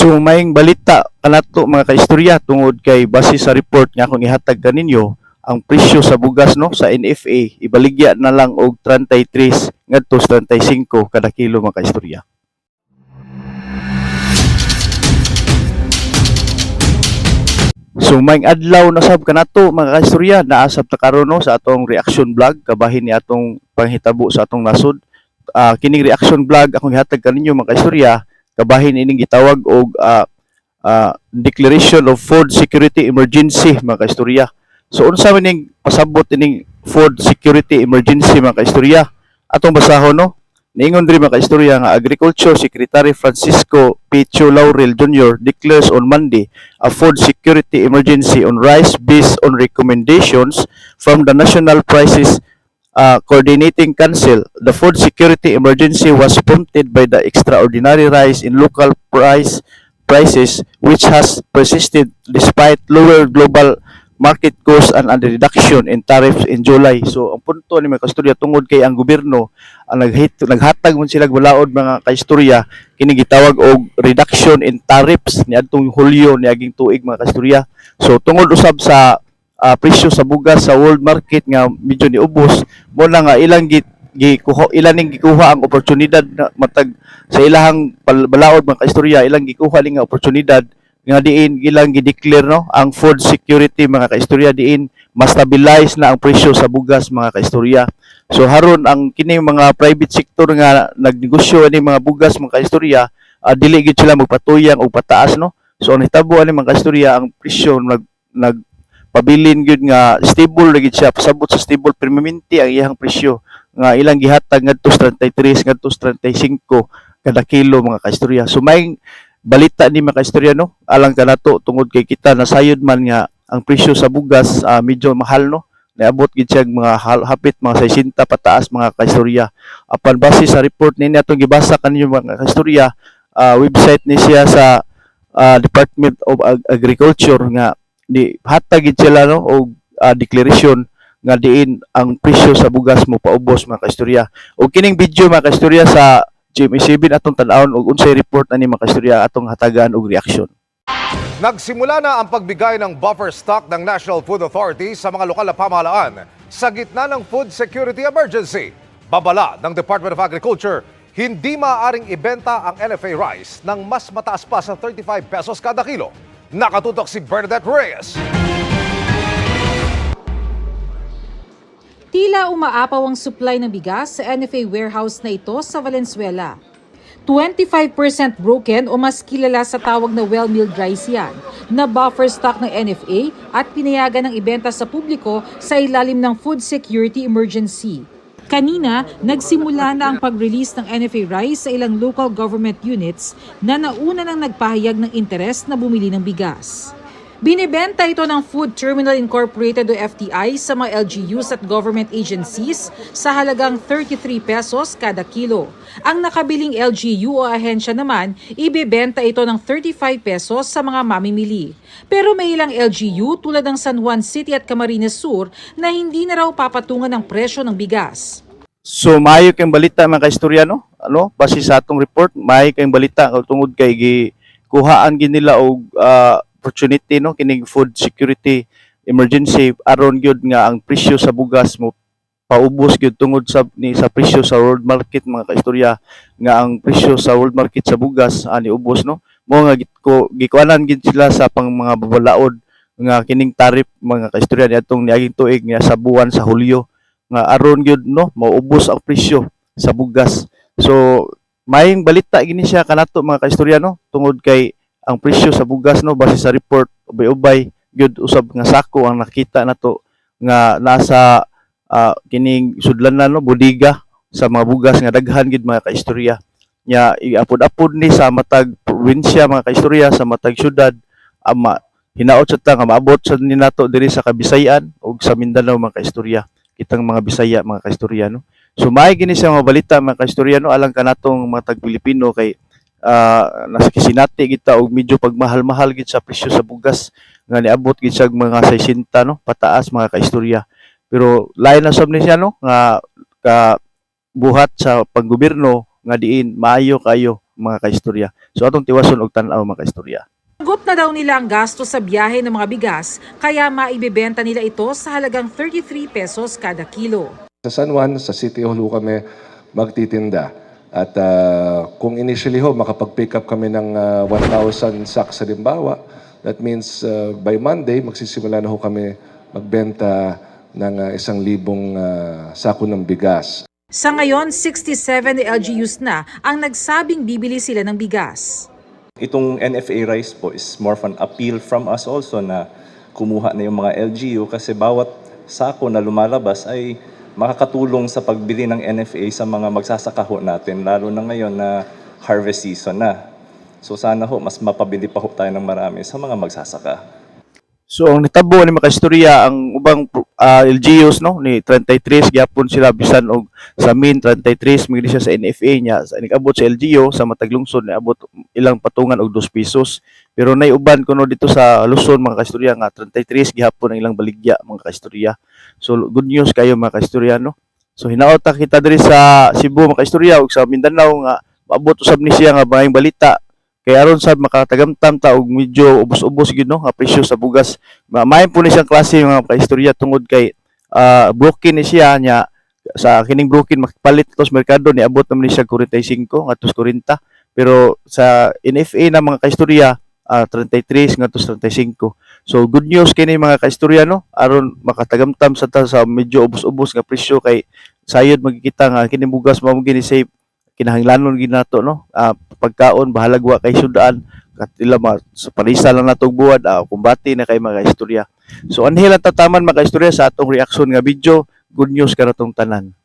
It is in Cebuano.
So maayong balita kanato, mga kaistorya, tungod kay base sa report nga akong ihatag kaninyo, ang presyo sa bugas, no, sa NFA ibaligya na lang og 33 ngadto sa 35 kada kilo, mga kaistorya. So maayong adlaw na sab kanato, mga kaistorya, naa sab ta karon, no, sa atong reaction vlog kabahin ni atong panghitabo sa atong nasod. Kining reaction vlog akong ihatag kaninyo, mga kaistorya, kabahin ining gitawag og declaration of food security emergency, mga kaistorya. So unsa man ning pasabot ining food security emergency, mga kaistorya? Atong basahon, no. Niingon diri, mga kaistorya, nga Agriculture Secretary Francisco P. Tiu Laurel Jr. declares on Monday a food security emergency on rice based on recommendations from the National Prices Coordinating Council. The food security emergency was prompted by the extraordinary rise in local prices, which has persisted despite lower global market costs and a reduction in tariffs in July. So ang punto ni, mga kaistorya, tungod kay ang gobyerno ang naghatag man sila balaod, mga kaistorya, kini gitawag og reduction in tariffs niadtong Hulyo niaging tuig, mga kaistorya. So tungod usab sa presyo sa bugas sa world market nga medyo niubos mo na nga ilang gikuha, ilan ning gikuha ang oportunidad na matag sa ilahang balaod, mga kaistorya, ilang gikuha ning nga oportunidad nga diin ilang gi-declare, no, ang food security, mga kaistorya, diin ma-stabilize na ang presyo sa bugas, mga kaistorya. So haron ang kining mga private sector nga nagnegosyo ani mga bugas, mga kaistorya, dili gid sila magpatuyang og pataas, no. So ang nahitabo ani, mga kaistorya, ang presyo nag nag pabilin gyud nga stable ra gid siya, pasabot sa stable permanente ang iyang presyo nga ilang gihatag ngadto sa 33 ngadto sa 35 kada kilo, mga kaistorya. So may balita ni, mga kaistorya, no, alang kanato tungod kay kita nasayod man nga ang presyo sa bugas medyo mahal, no, niabot gid siya mga hapit mga 60 pataas, mga kaistorya. Apan base sa report nini atong gibasa kaninyo, mga kaistorya, website ni siya sa Department of Agriculture nga ni hatag gid sila, no, og declaration nga diin ang presyo sa bugas mo paubos, mga kaistorya. Og kining video, mga kaistorya, sa GMA7 atong tan-awon og unsay report ani, mga kaistorya, atong hatagan og reaction. Nagsimula na ang pagbigay ng buffer stock ng National Food Authority sa mga lokal na pamahalaan sa gitna ng food security emergency. Babala ng Department of Agriculture, hindi maaaring ibenta ang NFA rice ng mas mataas pa sa 35 pesos kada kilo. Nakatutok si Bernadette Reyes. Tila umaapaw ang supply ng bigas sa NFA warehouse na ito sa Valenzuela. 25% broken o mas kilala sa tawag na well-milled rice yan, na buffer stock ng NFA at pinayagan ng ibenta sa publiko sa ilalim ng food security emergency. Kanina, nagsimula na ang pag-release ng NFA rice sa ilang local government units na nauna nang nagpahayag ng interes na bumili ng bigas. Binibenta ito ng Food Terminal Incorporated o FTI sa mga LGUs at government agencies sa halagang 33 pesos kada kilo. Ang nakabiling LGU o ahensya naman, ibebenta ito ng 35 pesos sa mga mamimili. Pero may ilang LGU tulad ng San Juan City at Camarines Sur na hindi na raw papatungan ng presyo ng bigas. So maayo kayong balita, mga kaistorya, no? Ano, base sa atong report, maayo kayong balita tungod kay gikuhaan gid nila og opportunity, no, kining food security emergency aron gyud nga ang presyo sa bugas mo paubos gyud tungod sa ni sa presyo sa world market, mga kaistorya, nga ang presyo sa world market sa bugas ani ubos, no, mo nga gikuanan gid sila sa pang mga babalaod nga kining tarif, mga kaistorya, niadtong niaging tuig nga sa buwan sa Hulyo nga aron gyud, no, maubos ang presyo sa bugas. So maayong balita gini siya kanato, mga kaistorya, no, tungod kay ang presyo sa bugas, no, base sa report, ubay-ubay gyud usab nga sako ang nakita nato nga nasa kining sudlanan, no, bodega sa mga bugas nga daghan gid, mga kaistorya. Nya iapod-apod ni sa matag probinsya, mga kaistorya, sa matag syudad, ama hinaot sa ta nga maabot sa ni nato diri sa Kabisayan ug sa Mindanao, mga kaistorya, kitang mga Bisaya, mga kaistorya, no. So maay gini siya mga balita, mga kaistorya, no, alang kanatong mga tag Pilipino kay nasa kisinati kita og medyo pagmahal-mahal gid sa presyo sa bugas nga niabot gid siya og mga 60, no, pataas, mga kaistorya. Pero lain na sab ni siya, no, nga ka buhat sa panggobyerno nga diin maayo kayo mga kaistorya. So atong tiwason og tan-aw, mga kaistorya. Sangkop na daw nila ang gasto sa biyahe ng mga bigas, kaya maibebenta nila ito sa halagang 33 pesos kada kilo. Sa San Juan, sa City Hall ho kami magtitinda. At kung initially ho, makapag-pick up kami ng 1,000 sacks halimbawa, that means by Monday, magsisimula na ho kami magbenta ng 1,000 sako ng bigas. Sa ngayon, 67 LGUs na ang nagsabing bibili sila ng bigas. Itong NFA rice po is more of an appeal from us also na kumuha na yung mga LGU kasi bawat sako na lumalabas ay makakatulong sa pagbili ng NFA sa mga magsasaka ho natin, lalo na ngayon na harvest season na. So sana ho, mas mapabili pa ho tayo ng marami sa mga magsasaka. So ang nitabo ni mga kaistorya, ang ubang LGUs, no, ni 33 gyapon sila, bisan og sa min 33 migli siya sa NFA niya sa nag-abot sa LGU sa matag lungsod, niabot ilang patungan og 2 pesos, pero nay uban kuno dito sa Luzon, mga kaistorya, nga 33 gihapon ang ilang baligya, mga kaistorya. So good news kayo, mga kaistorya, no. So hinaot ta kita diri sa Cebu, mga kaistorya, ug sa Mindanao nga maabot usab ni siya nga maayong balita kay aron sad makatagamtam ta og medyo ubos-ubos gyud, no, nga presyo sa bugas. Maayo po ni siyang klase, mga kaistorya, tungod kay broken ni siya nya. Sa kining broken makipalit to sa merkado, niabot naman ni siya 45 ngadto 40, pero sa NFA na, mga kaistorya, 33 ngadto 35. So good news kini, mga kaistorya, no, aron makatagamtam sa ta sa medyo ubos-ubos nga presyo kay sayod magkikita nga kini bugas mao gini save kinahanglanon gid nato, no. Pagkaon bahalag wa kay sudaan katila ma sa palisa lang natong buwad, kumbati na kay, mga istorya. So anhi lang tataman, mga istorya, sa atong reaction nga video. Good news kanatong tanan.